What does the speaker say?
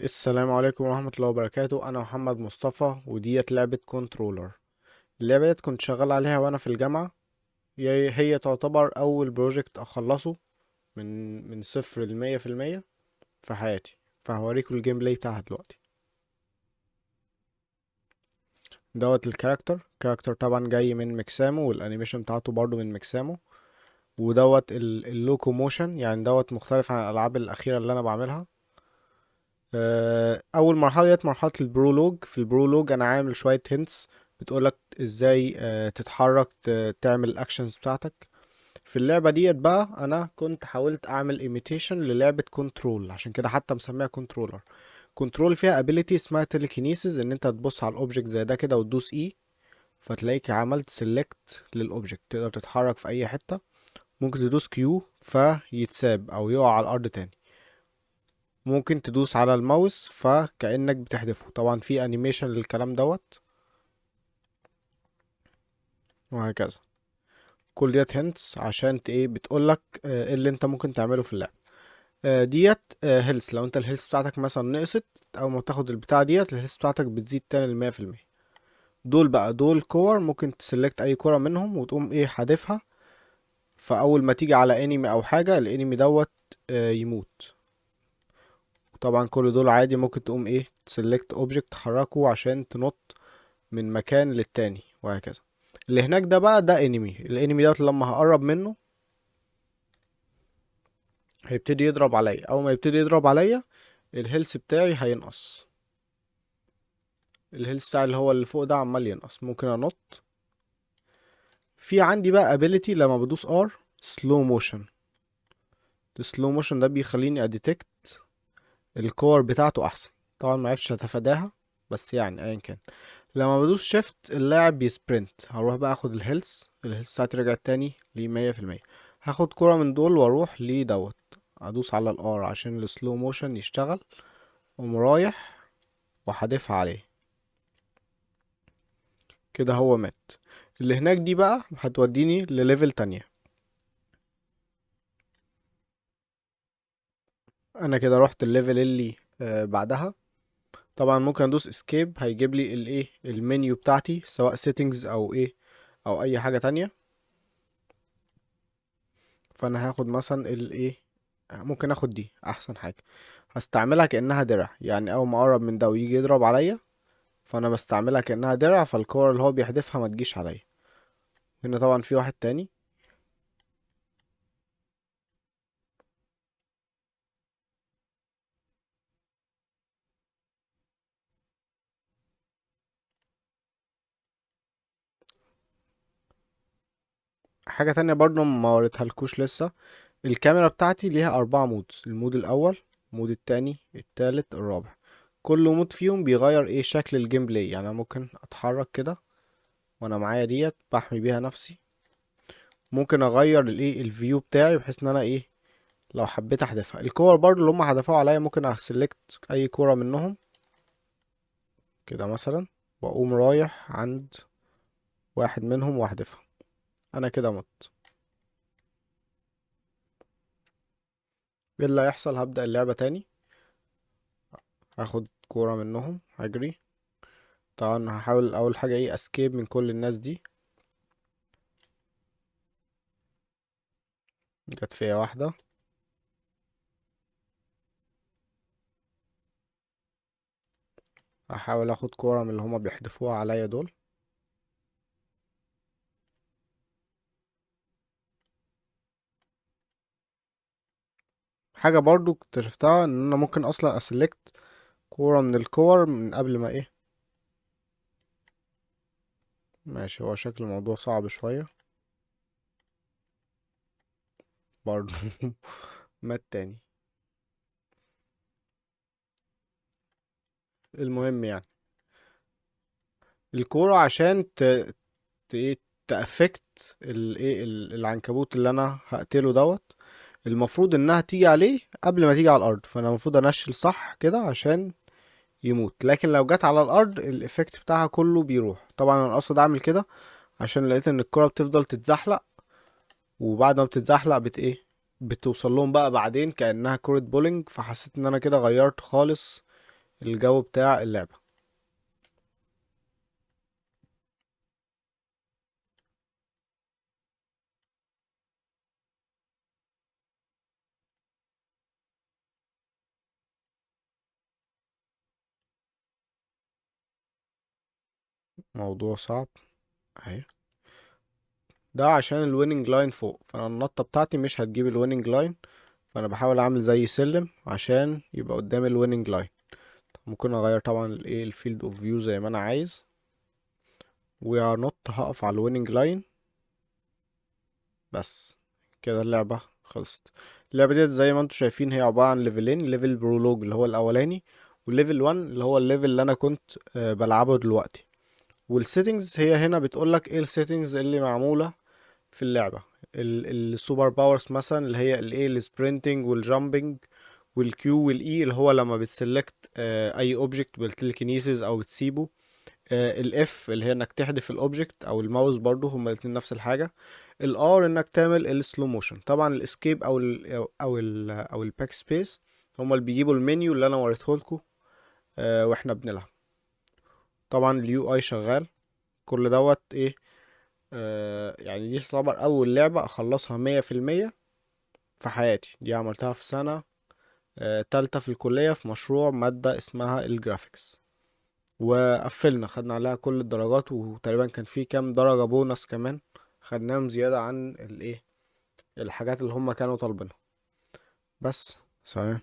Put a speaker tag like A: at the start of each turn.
A: السلام عليكم ورحمة الله وبركاته. أنا محمد مصطفى، وديت لعبة Controller. اللعبة ديت كنت شغال عليها وأنا في الجامعة. هي تعتبر أول project أخلصه من صفر لمية في المية في حياتي، فهوريكم ال gameplay بتاعها دلوقتي. دوت ال character طبعا جاي من ميكسامو، وال animation بتاعته برضو من ميكسامو. ودوت ال locomotion، يعني دوت مختلف عن الالعاب الاخيرة اللي انا بعملها. اول مرحلة ديت مرحلة ال prologue. في ال prologue انا عامل شوية hints بتقولك ازاي تتحرك، تعمل ال actions بتاعتك في اللعبة ديت. بقى انا كنت حاولت اعمل imitation للعبة Control، عشان كده حتى مسميها Controller. Control فيها ability اسمها telekinesis، ان انت تبص على ال object زي ده كده وتدوس E، فتلاقيك عملت select لل object، تقدر تتحرك في اي حتة. ممكن تدوس Q فيتساب او يقع على الارض تاني. ممكن تدوس على الماوس فكأنك بتحدفه. طبعا في animation للكلام دوت وهكذا. كل ديت hints عشان ايه، بتقولك ايه اللي انت ممكن تعمله في اللعبة. ديت health، لو انت ال health بتاعتك مثلا نقصت، اول ما تاخد البتاع ديت ال health بتاعتك بتزيد تاني لمية في المية. دول بقى دول كور، ممكن ت select اي كرة منهم وتقوم ايه حادفها، فاول ما تيجي على enemy او حاجة ال enemy دوت يموت. طبعا كل دول عادي ممكن تقوم ايه ت select object تحركه عشان تنط من مكان للتاني وهكذا. اللي هناك ده بقى ده enemy، ال enemy دوت لما هقرب منه هيبتدي يضرب عليا. اول ما يبتدي يضرب عليا ال health بتاعي هينقص، ال health بتاعي اللي هو اللي فوق ده عمال ينقص. ممكن انط. في عندي بقى ability لما بدوس R slow motion. ال slow motion ده بيخليني ا detect الكور بتاعته احسن. طبعا ما عرفتش اتفاداها، بس ايا كان. لما بدوس shift اللاعب بي sprint. هروح بقى اخد الهيلث، الهيلث بتاعتي رجعت تاني ل مية في المية. هاخد كرة من دول واروح لدوت، ادوس على ال R عشان ال slow motion يشتغل، واقوم رايح وحادفها عليه كده، هو مات. اللي هناك دي بقى هتوديني ل level تانية. انا كده رحت ال level اللي بعدها. طبعا ممكن ادوس escape، هيجيب لي المنيو بتاعتي، سواء settings او ايه او اي حاجة تانية. فانا هاخد مثلا الايه، ممكن اخد دي احسن حاجة، هستعملها كأنها درع. يعني اول ما اقرب من ده ويجي يضرب عليا، فانا بستعملها كأنها درع، فالكور اللي هو بيحدفها ما تجيش عليا. هنا طبعا في واحد تاني. حاجة تانية برضو ما وريتهالكوش لسه، الكاميرا بتاعتي ليها 4 modes، ال mode الأول، ال mode التاني، التالت، الرابع. كل mode فيهم بيغير ايه شكل ال gameplay. يعني انا ممكن اتحرك كده وانا معايا ديت بحمي بيها نفسي، ممكن اغير الايه ال view بتاعي بحيث ان انا ايه لو حبيت احدفها. الكور برضو اللي هم حدفوها عليا ممكن ا select اي كورة منهم كده مثلا، واقوم رايح عند واحد منهم واحدفها. انا كده مت. ايه اللي هيحصل؟ هبدأ اللعبة تاني، هاخد كورة منهم، هجري. طبعا هحاول اول حاجة ايه escape من كل الناس دي. جت فيا واحدة. هحاول اخد كورة من اللي هما بيحدفوها عليا دول. حاجة برضو اكتشفتها ان انا ممكن اصلا ا select كورة من الكور من قبل ما ايه. ماشي، هو شكل الموضوع صعب شوية برضو. مات تاني. المهم الكورة عشان ت affect العنكبوت اللي انا هقتله دوت، المفروض انها تيجي عليه قبل ما تيجي على الارض، فانا المفروض انشل صح كده عشان يموت. لكن لو جت على الارض ال effect بتاعها كله بيروح. طبعا انا قصد اعمل كده عشان لقيت ان الكرة بتفضل تتزحلق، وبعد ما بتتزحلق بت ايه بتوصل لهم بقى بعدين كأنها كرة بولينج، فحسيت ان انا كده غيرت خالص الجو بتاع اللعبة. موضوع صعب اهي. ده عشان ال winning line فوق، فانا النطة بتاعتي مش هتجيب ال winning line، فانا بحاول اعمل زي سلم عشان يبقى قدام ال winning line. ممكن اغير طبعا الايه ال field of view زي ما انا عايز، وهنط هقف على ال winning line. بس كده اللعبة خلصت. اللعبة ديت زي ما انتم شايفين هي عبارة عن ليفلين، level prologue اللي هو الاولاني، و level 1 اللي هو ال level اللي انا كنت بلعبه دلوقتي. وال settings هي هنا بتقولك ايه ال settings اللي معمولة في اللعبة. ال super powers مثلا اللي هي الايه ال sprinting وال jumping وال Q وال E اللي هو لما بت select اي object بال telekinesis او بتسيبه. ال F اللي هي انك تحذف ال object او الماوس برضو، هما الاتنين نفس الحاجه. ال R انك تعمل ال slow motion. طبعا ال escape او ال backspace هما اللي بيجيبوا المنيو اللي انا وريته لكم واحنا بنلعب. طبعا ال UI شغال كل دوت ايه. يعني دي تعتبر اول لعبه اخلصها 100% في حياتي. دي عملتها في سنه تالتة في الكليه في مشروع ماده اسمها ال graphics، وقفلنا خدنا عليها كل الدرجات، وتقريبا كان في كام درجة بونص كمان خدناهم زيادة عن الايه الحاجات اللي هم كانوا طالبينها. بس سلام.